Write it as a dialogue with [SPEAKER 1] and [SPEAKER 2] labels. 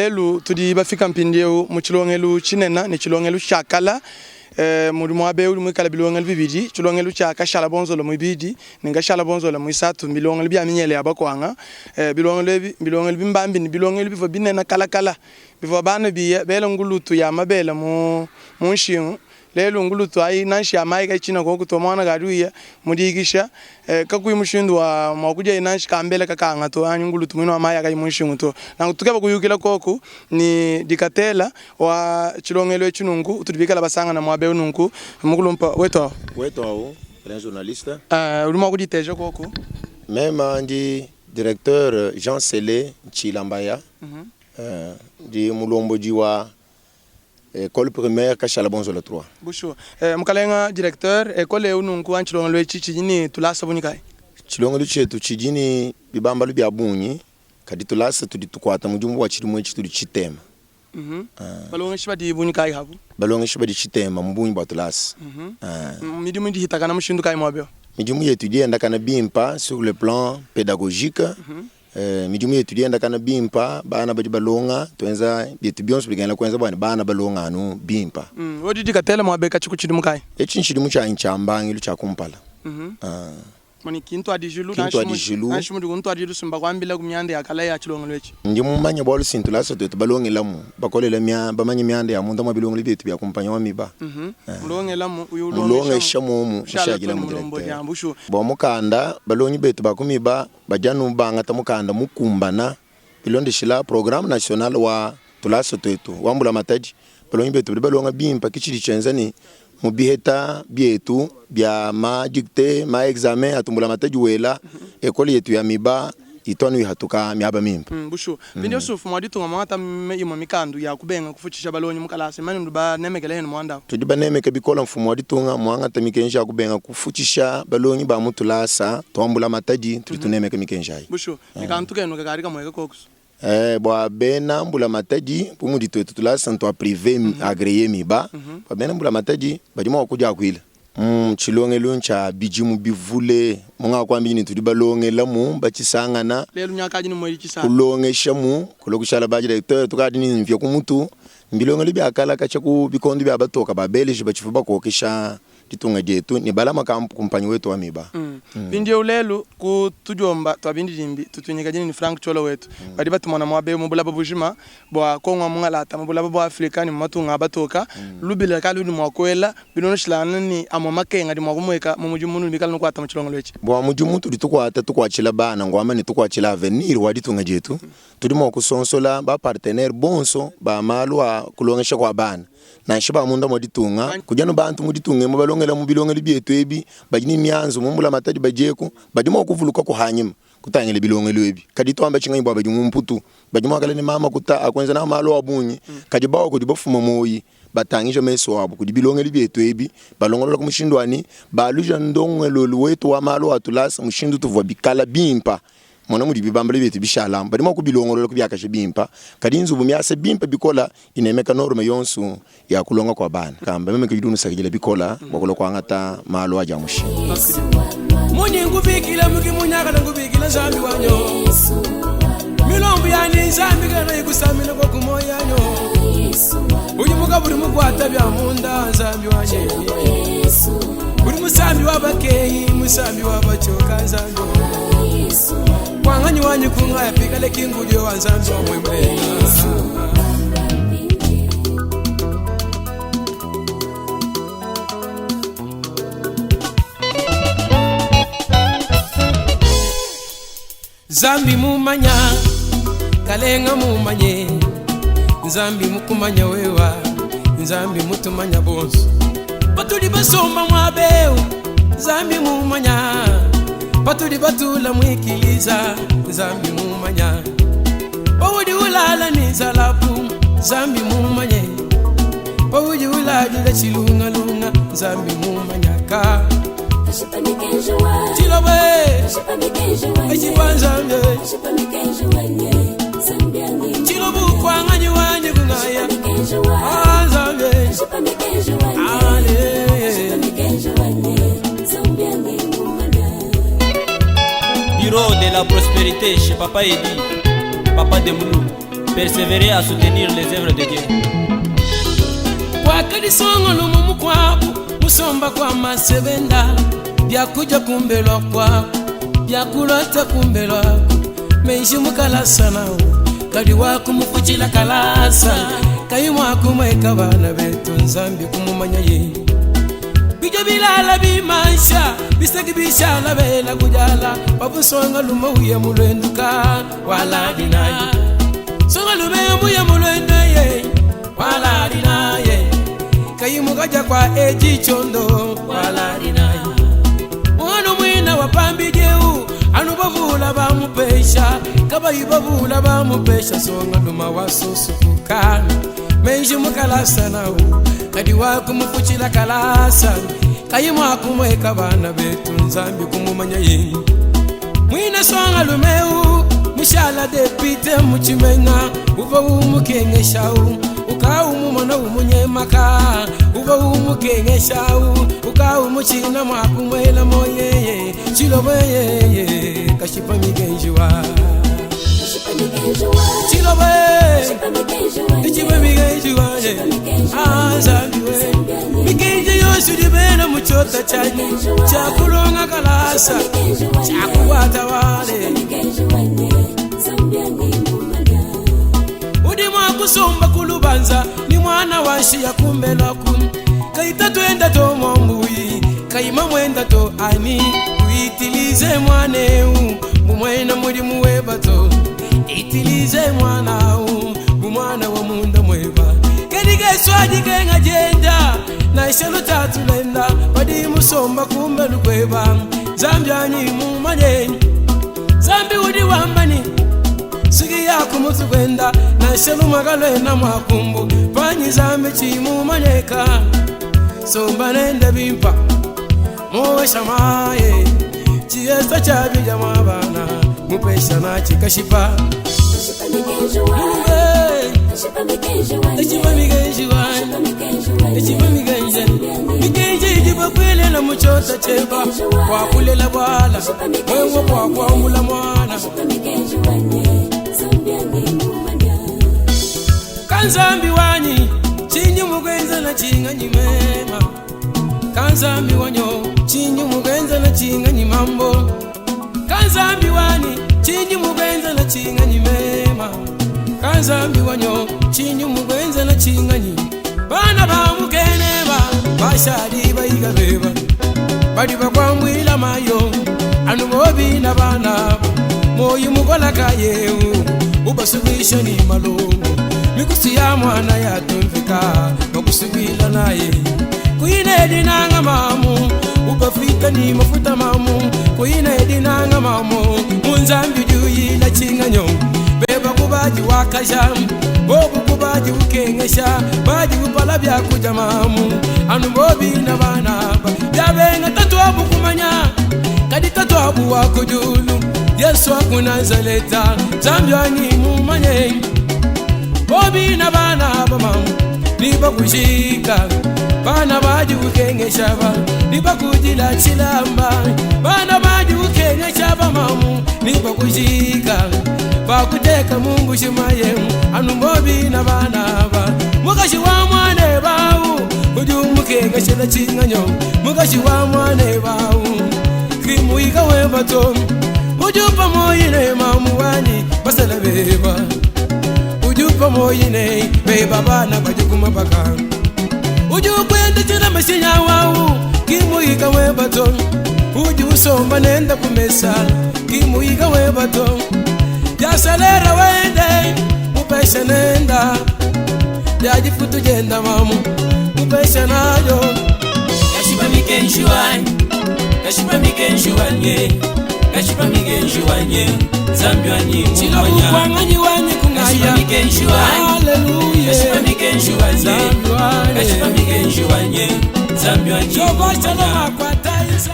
[SPEAKER 1] Lelu tudi bafika mpindieu mu tshilongelu tshinene ne tshilongelu tshia kala. Mudi muaba eu muikale bilongelu bibidi, tshilongelu tshia Kashala Bonzola muibidi ne Kashala Bonzola muisatu, mbilongelu bia minyele ya bakuanga. Bilongelu ebi mbilongelu bimbambi ne bilongelu bivua binene kala kala, bivua bana biya bela ngulutu ya mabele mu nshingu. Lelu ngulutu ayi nansha ya mayi kayitshina koku to, muana kadi uya mu dikisha kakuyi mushindu wa mua kudiaye nansha kambela kakanga to anyi ngulutu muine wa mayi kayi mu nshingu to. Nanku tukeba kuyukila koku ni dikatela wa tshilongelu etshi nunku utudi bikala basangana muaba eu nunku mukulumpa wetu awu.
[SPEAKER 2] Wetu awu, grand journaliste.
[SPEAKER 1] Udi mua kuditeja koku.
[SPEAKER 2] Mema ndi directeur Jean Sele Ntshilambaya, ndi mulombodi wa Ecole primaire Kashala Bonzola 3.
[SPEAKER 1] Bushuwa, mukalenga directeur, ecole eu nunku anyi tshilongelu etshi tshidi ne tulasa bungi kayi?
[SPEAKER 2] Tshilongelu tshietu tshidi ne bibambalu bia bungi, kadi tulasa tudi tukuata mudimu bua tshidimu etshi tudi tshitema.
[SPEAKER 1] Balongeshi badi bungi kayi abu?
[SPEAKER 2] Balongeshi badi tshitema mu bungi bua tulasa.
[SPEAKER 1] Midimu idi ihitakana mushindu kayi muaba eu?
[SPEAKER 2] Midimu yetu idi yendakana bimpa sur le plan pedagogique. Midimu yetu idi yendakana bimpa, bana badi balonga, tuenza bietu bionso bikengela kuenza bua ne bana balonga anu bimpa.
[SPEAKER 1] Wewe didi katela muaba katshi ku tshidimu kayi?
[SPEAKER 2] Etshi ntshidimu tshianyi tshia mbangilu tshia kumpala.
[SPEAKER 1] Mani ki ntuadijilu, nansha mudi ku ntuadijilu sumba kuambila ku mianda ya kala ya tshilongelu etshi.
[SPEAKER 2] Ndi mumanye bualu si ntulasa tuetu balongelamu, bakolela mia, bamanye mianda ya munda mua bilongelu bietu bia kumpanya wa miba.
[SPEAKER 1] Mulongelamu, uyu
[SPEAKER 2] Mulongesha muomu, mushadila mu directeur. Bua mukanda, balongi betu ba ku miba badi anu bangata mukanda mukumbana bilondeshila programme national wa tulasa tuetu wa mbulamatadi. Balongi betu badi balonga bimpe, ke tshidi tshienza ne mu biheta bietu bia ma dictee, ma examen atu mbulamatadi wela, ecole yetu ya miba itu anu ihatuka miaba mimpe.
[SPEAKER 1] Bushuwa, mpindieu mfumu wa ditunga muangata imue mikandu ya kubenga kufutshisha balongi mu kalasa, manya nudi banemekele henu muanda au?
[SPEAKER 2] Tudi banemeke bikole mfumu wa ditunga muangata mikenji ya kubenga kufutshisha balongi ba mu tulasa tua mbulamatadi, tudi tunemeka mikenji ayi.
[SPEAKER 1] Bushuwa, ne kantu kenu kakadi kamueka koku.
[SPEAKER 2] Bua bena mbulamatadi, bu mudi tuetu tulasa ntua prive agree miba, bua bena mbulamatadi badi mua kudiakuila. Mu tshilongelu ntshia bidimu bivule, mungakuambidi ne tudi balongelamu, batshisangana,
[SPEAKER 1] Lelu nyakadi ne muedi tshisanga.
[SPEAKER 2] kulongeshamu, kulua kushala ba directeur, tukadi ne mvia ku mutu. Mbilongelu bia kala katshia ku bikondo bia batoka ba Belge batshivua bakokesha ditunga dietu ne balama kumpanyi wetu wa miba.
[SPEAKER 1] Mpindieu lelu ku tudiomba tua bindidimbi tutuinyika dina ne Franck Ciola wetu badi batumona muaba eu mu bulaba bujima bua Kongo wa mungalata, mu bulaba bua Afrika ne mu matunga a batoka. Lubila kayi ludi mua kuela bilondeshilangana ne amue makenga adi mua kumueka mu mudimu munudi bikale nukuata mu tshilongelu etshi?
[SPEAKER 2] Bua mudimu utudi tukuata tukuatshila bana, nguamba ne tukuatshila avenir wa ditunga dietu, tudi mua kusonsola ba partenaires bonso ba malu a kulongesha kua bana. Nansha ba munda mua ditunga, kudi anu bantu mu ditunga emu balongela mu bilongelu bietu ebi badi ne mianzu mu mbulamatadi badieku, badi mua kuvulukaku hanyima kutangila bilongelu ebi. Kadi tuamba tshinganyi bua badi mu Mputu? Badi mua kala ne makuta a kuenza nawu malu a bungi, kadi bawa kudi bafuma muoyi batangija mesu abu kudi bilongelu bietu ebi, balongolola ku mushindu wa ne baluja ndongoluelu wetu wa malu a tulasa mushindu tuvua bikala bimpa. Mona mudi bibambalu bietu bishalamu, badi mua kubilongolola kubiakaja bimpe, kadi nzubu miasa bimpe bikole inemeka norme yonso ya kulonga kua bana. Kamba meme ke udi unusakidila bikole bua kulua kuangata malu adi a mushinga.
[SPEAKER 3] Munyi ngubikila muki munyakala ngubikila Nzambi wanyo milombu yani Nzambi kana ikusamina kwa kumoyanyo uli mukaburi mukwata bya munda Nzambi wanye uli musambi wabakeyi musambi wabachoka Nzambi kwanganyi wanyi kungaya pikale kingulio wa Nzambi wa mwemlenga. Nzambi mumanya kalenga mumanye Nzambi mukumanya wewa Nzambi mutumanya bonso patudi basomba muabeu Nzambi mumanya patudi batula muikiliza Nzambi mumanya paudi ulala ni nzalapu Nzambi mumanye paudi uladila tshilungalunga Nzambi mumanyaka Chilobe Echipanzambe Chilobu kwanganyi wanyi kungaya Anzambe Ale.
[SPEAKER 4] Bureau de la prospérité chez Papa Eddy, Papa Demlou. Persévérez à soutenir les œuvres de Dieu.
[SPEAKER 3] Kwakadi songolumu mukuabu musomba kwa masebenda byakuja kumbelwa kwaku byakulota kumbelwaku menji mukalasa nawo kadi wakumufukila kalasa kayi mwakumweka bana betu nzambi kumumanya ye bijo bilala bimansha biseki bishala bela kujala pabusonga luma uye mulwenduka waladinaye songa lume muye mulwendo ye waladinaye kayimukaja kwa ejichondo waladinaye mwana mwina wapambijeu anu bavula bamupesha kabayi bavula bamupesha songa luma wasusukuka menji mukalasa nawu kadi wakumufukila kalasa kayimwakumweka bana betu nzambi kumumanya ye mwine songa lumeu mushala depite muchimenga uva umukengeshawu ukaumumona umunyemaka uva umukengeshawu ukaumuchina mwakumwela moyeye chilobeyeye kashipa migenjiwa chilobe ichipa migenjiwa azambiwe migenji yose ulibena muchota chanyu chakulonga kalasa chakuwata wale udi mwakusumba kulubanza ni mwana wanshiya kumbelaku kaita twenda to mwambuyi kaima mwenda to ani uitilize mwaneu mumwena mulimu webato itilize mwanau mumwana wa munda mweba kedigeswadikenga jenda naishalutatulenda padi musomba kumbe lukweba zambyanyi mumanye zambi udi wambani sigi yakumutu kwenda nashelumaka lwena mwakumbu panyi zambi chimumanyeka somba nende bimpa muweshamaye chiyesa chabija mwabana mupesha nachikashipa mikenji ijibakwilela muchota cheba kwakulela bwala wewe kwakwamula mwana kanzambi wanyi chinyi mugwenza na chinganyi mema kanzambi wanyo chinyi mugwenza na chinganyi mambo kanzambi wanyi chinyi mugwenza na chinganyi mema kanzambi wanyo chinyi mugwenza na chinganyi bana bamukeneba bashali bayiga beba bali bakwambwila mayo anu bobina bana moyi mukola kayeu ubasubisha ni malungu mikusi ya mwana yatumvika bakusubila naye kuine dinanga mamu ubafika ni mafuta mamu kuine dinanga mamu munzambi juyila chinganyo beba kubaji wakasha bobu kubaji ukengesha baji upala byakuja mamu anu bobina bana byabenga tatu abukumanya kadi tatu abu wakujulu Yesu akunazaleta zambi anyi mumanye bobina bana bamamu nibakujika bana baji ukengesha ba nibakujila chilamba bana baji ukengesha ba mamu nibakujika bakuteka mungu shimayemu anu bobina bana ba mukashi wa mwane bawu udi umukengeshela chinganyo mukashi wa mwane bawu kimuiga webato ujupa moyine mamu wani basala beba ujupa moyine beba bana bajukumabaka ujukwenda chila mashinya wawu kimuiga webato uju usomba nenda kumesa kimuiga webato jasalera wende mupesha nenda jajifutu jenda mamu mupesha nayo
[SPEAKER 4] Kashipa mikenji wanyi, kashipa mikenji wanye, kashipa mikenji wanye, Nzambi wanyi mumanya.
[SPEAKER 3] chilobukwang'anyi wanyi
[SPEAKER 4] Kashipa
[SPEAKER 3] kung'aya
[SPEAKER 4] mikenji wanyi,
[SPEAKER 3] haleluya
[SPEAKER 4] kashipa mikenji wanye,
[SPEAKER 3] Nzambi
[SPEAKER 4] kashipa
[SPEAKER 3] wanyi
[SPEAKER 4] mikenji wanye, Nzambi wanyi
[SPEAKER 3] Jehova
[SPEAKER 4] mumanya.
[SPEAKER 3] shalom akwataisa.